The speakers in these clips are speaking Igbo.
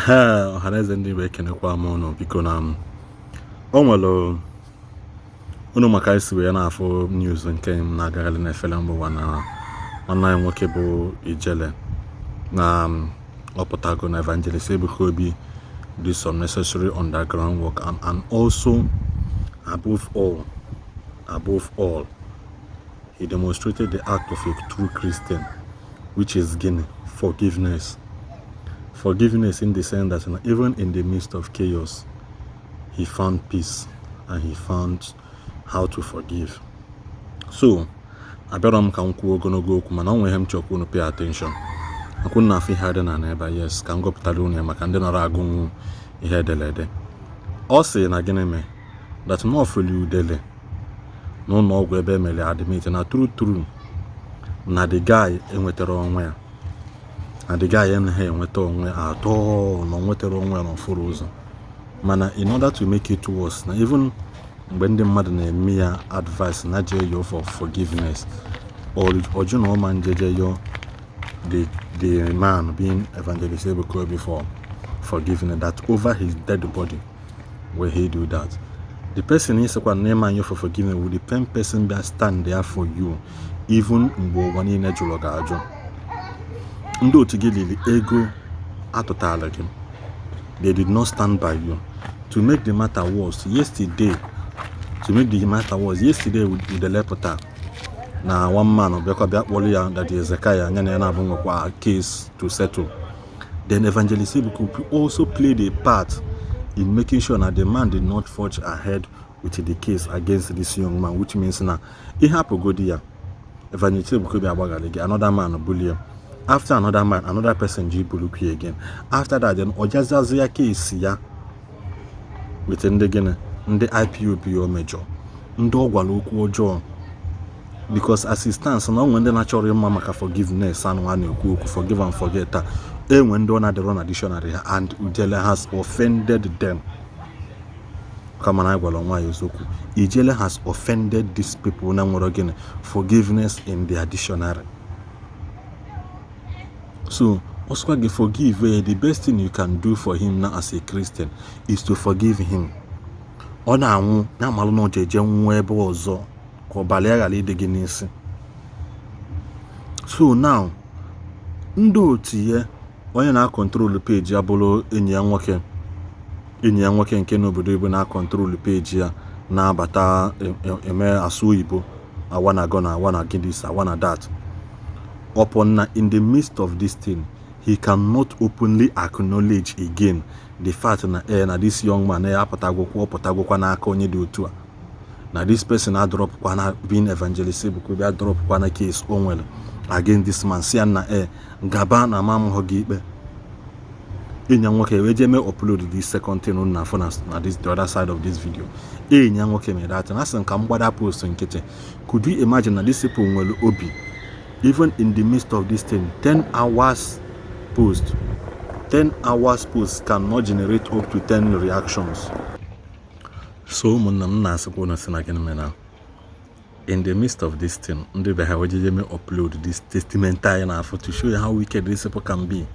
Ehe, ọhaneze ndị Igbo, ekenekwa m unu. Biko, na m o nwere unu maka isi wee na-afụ news nke m na-agagharị n'efere mba ụwa na nwanne anyị nwoke bụ Ijele na ọ pụtago na Evangelist Ebuka Obi do some necessary underground work and also, above all, he demonstrated the act of a true Christian, which is gịnị? Forgiveness. Forgiveness in the sense that even in the midst of chaos, he found peace and he found how to forgive. So abịarọ m ka m kwuo ogologo okwu, mana ọ nwere ihe m chọrọ ka unu pay attention. Akwụ na afọ ihe dị na ebe a. Yes, ka m gụpụtara unu ya maka ndị nọrọ agụnwu ihe ederede. Ọ sị na gịnị mee that na ọfụli udele n'ụlọ ọgwụ ebe emere admit, na true true na the guy enwetara onwe ya, na the guy anaghị enweta onwe atọ, na o nwetara onwe ya n'ọfụrụ ụzọ. Mana in order to make it worse, na even mgbe ndị mmadụ na-eme ya advice na jee yọọ for forgiveness, ọjụ na ọma njeje yọọ the man, being Evangelist Ebuka Obi, for forgiveness, that over his dead body will he do that. The person isikwa na ịma for forgiveness will the same person bịa stand there for you even mgbe ụwa niile jụrụ gị ajụ. Ndị otu gị liri ego atụtara gị, they did not stand by you. To make the matter worse yesterday, to make the matter worse yesterday, udele pụta na one man bịakwa bịa kpọrọ ya, that Ezekiah anya na ya na-abụ nwekwa case to settle. Then Evangelist Ebuka Obi also played a part in making sure that the man did not forge ahead with the case against this young man, which means na ihe hapụgodi ya, Evangelist Ebuka Obi agbaghara gị, another man bulie. After another man, another person ji bulukwu again. After that, then ọ jazazi ya case ya with ndị gịnị, ndị IPOB o mejọ, ndị ọ gwara okwu ọjọọ, because as it stands na onwe ndị na-achọrọ ịma maka forgiveness anụ a na-ekwu okwu forgive and forget a enwe ndị ọ na-adịrọ na dictionary ha, and Ijele has offended them. Kama na anyị gwara nwaanyị eziokwu, Ijele has offended these people na nwere gịnị? Forgiveness in their dictionary. So ọsọkwa gị forgive the best thing you can do for him now as a Christian is to forgive him. Ọ na-anwụ na-amalụ na ọ jeje nwụọ ebe ọzọ ka ọbara ya ghara ịdị gị n'isi. So now, ndị otu ya, onye na-acontrol page ya bụrụ enyi ya nwoke, enyi ya nwoke nke n'obodo oyibo na-acontrol page ya, na-abata eme asụ oyibo, awana gonna, awana this, awana that. Upon na in the midst of this thing, he cannot openly acknowledge again the fact na na this young man na apụtagokwa, ọ pụtagokwa n'aka onye dị otu a, na this person adropkwa na being Evangelist Ebuka Obi adropkwa na case o nwere against this man, si ya na gaba na ama amụghị gị ikpe. Enyi ya nwoke wee jee mee upload this second thing unu na-afụ na this the other side of this video. Enyi ya nwoke mere that na asị m ka m gbada post nkịtị. Could you imagine na these people nwere obi, even in the midst of this thing, 10 hours post, 10 hours post cannot generate up to 10 reactions? So ụmụnna m, na-asịkwa unu sị na gịnị mere na in the midst of this thing, ndị be ha wee jeje mee upload this testament anyị na-afụ, to show you how wicked these people can be,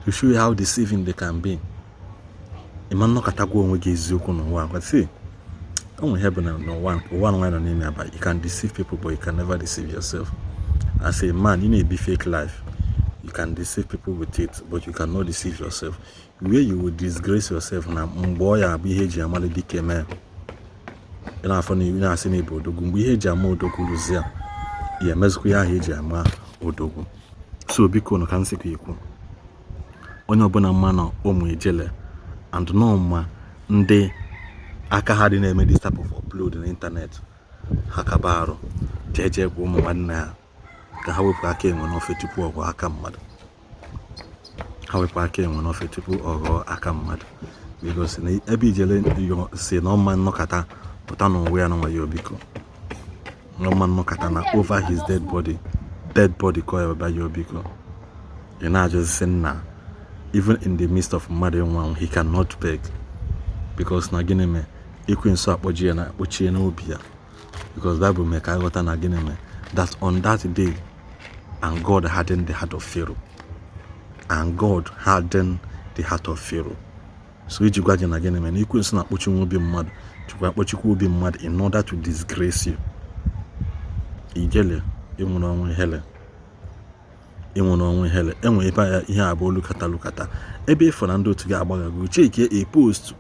to show you how deceiving they can be. Ịma nnọkọtagwa onwe gị eziokwu n'ụwa. But see, o nwere ihe bụ na n'ụwa, ụwa nwa nọ n'ime aba, you can deceive people, but you can never deceive yourself. As a man, ị na-ebi fake life, you can deceive people with it, but you cannot deceive yourself. Where you will disgrace yourself na mgbe ọ ya abụ ihe eji amalị dike mee, ị na-afọ na ị na-asị na ịbụ odogwu, mgbe ihe eji ama odogwu rụzie, ya emezikwa ihe ahụ eji ama odogwu. So biko nụ, ka m sịkwa ikwu, onye ọbụla mma na ụmụ Ijele and nọ ndị aka ha dị na-eme this type of upload n'ịntanetị, ha kaba arụ jee jee gwa ụmụ nwanne ha ka ha wepụ aka enwe n'ofe tupu ọ ghọọ aka mmadụ. Ha wepụ aka enwe n'ofe tupu ọ ghọọ aka mmadụ, because na ebe Ijele si na ọma nnọkọta pụta n'ụwa ya n'onwe ya, biko, ọma nnọkọta na over his dead body, dead body ka ọ ya bịa ya, biko. Ị na-ajụzisi nna, even in the midst of mmadụ ịnwụ anwụ, he cannot beg, because na gịnị mee? Ekwensu akpọji ya na akpọchie n'obi ya, because Bible mee ka aghọta na gịnị mee that on that day, and God hardened the heart of Pharaoh, and God hardened the heart of Pharaoh. So iji gwa gị na gịnị mere na ekwensu na-akpọchi nwa obi mmadụ, chukwu akpọchikwa obi mmadụ in order to disgrace you. Ijele ịnwụrụ ọnwụ ihele, ịnwụrụ ọnwụ ihele. Enwe ebe ya ihe abụọ lukata lukata ebe ịfụ na ndị otu gị agbaghago. Cheke a post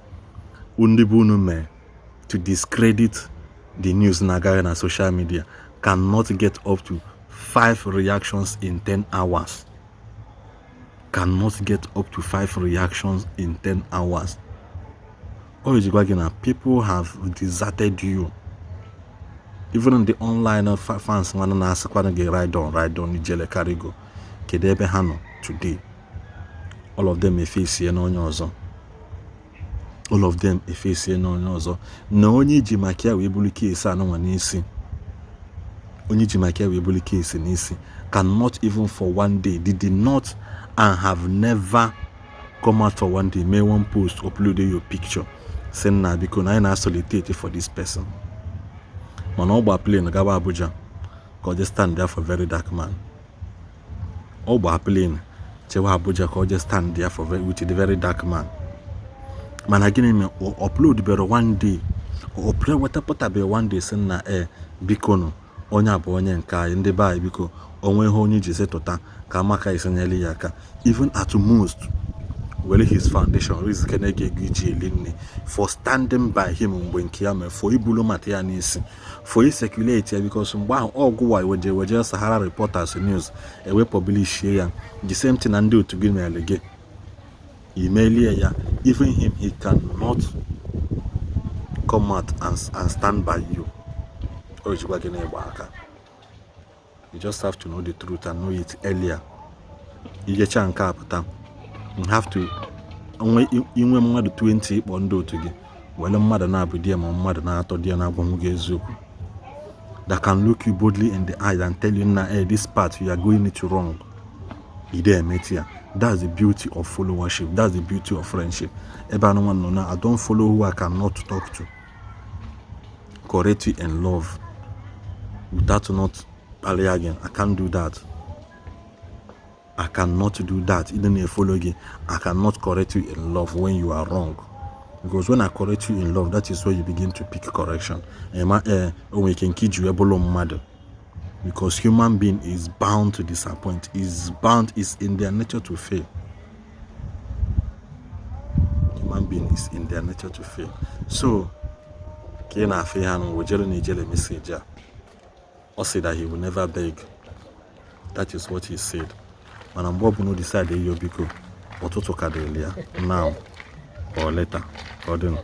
ndị bụ unu mee to discredit the news na-agaghị na social media cannot get up to five reactions in 10 hours, cannot get up to five reactions in 10 hours. O jikwa gị na people have deserted you, even in the online fans nwanne na-asịkwana gị, "Ride on, ride on, Ijele carry go." Kedu ebe ha nọ today? All of them efesie n'onye ọzọ, all of them efesie n'onye ọzọ. Na onye ji maka ya wee bulu case anụnwa n'isi, onye ji maka ya wee bulu case n'isi cannot even for one day, did not and have never come out for one day, mee one post, upload your picture, sị nna, biko, na anyị na-solicit for this person. Mana ọ gba plane gaba Abuja ka ọ jee stand there for Very Dark Man. Ọ gba plane chewa Abuja ka ọ jee stand there for with the Very Dark Man. Mana gịnị mere o upload bere one day, o upload wetapụtabeghị one day, sị na e biko nụ, onye a bụ onye nke anyị, ndị be anyị, biko, onwe ihe onye ji setụta ka amaka esinyere ya aka, even at most were his foundation raise kene ga ego iji eli nne for standing by him mgbe nke ya mere, for ibulu mata ya n'isi, for circulate ya, because mgbe ahụ ọgwụwa weje weje Sahara Reporters news ewe publishie ya. The same thing na ndị otu gị mere gị imelie ya. Even him, he cannot come out and stand by you. O jikwa gị na-egba aka. You just have to know the truth and know it earlier. Ijecha nke a pụta, you have to inwe mmadụ 20 ịkpọ ndị otu gị, were mmadụ na-abụ di ya ma mmadụ na-atọ di ya na-agwanwu gị eziokwu, that can look you boldly in the eye and tell you na, "Hey, this part you are going it wrong." Ide emeti ya. That's the beauty of followership, that's the beauty of friendship. Ebe anụ nwa nọ na I don't follow who I cannot talk to, correct you in love without not kparịa gị. I can't do that, I cannot do that. Ị na-follow gị, I cannot correct you in love when you are wrong, because when I correct you in love, that is where you begin to pick correction. Ema ee, o nwere ike nke iji wee bụrụ mmadụ, because human being is bound to disappoint, is bound, is in their nature to fail. Human being is in their nature to fail. So ka ị na-afụ ihe anụ wejere na Ijele message a, ọ sị that he will never beg. That is what he said. Mana mgbe ọbụla o decide iyo biko, ụtụtụ ka dịrị ya now or later ka ọ dị.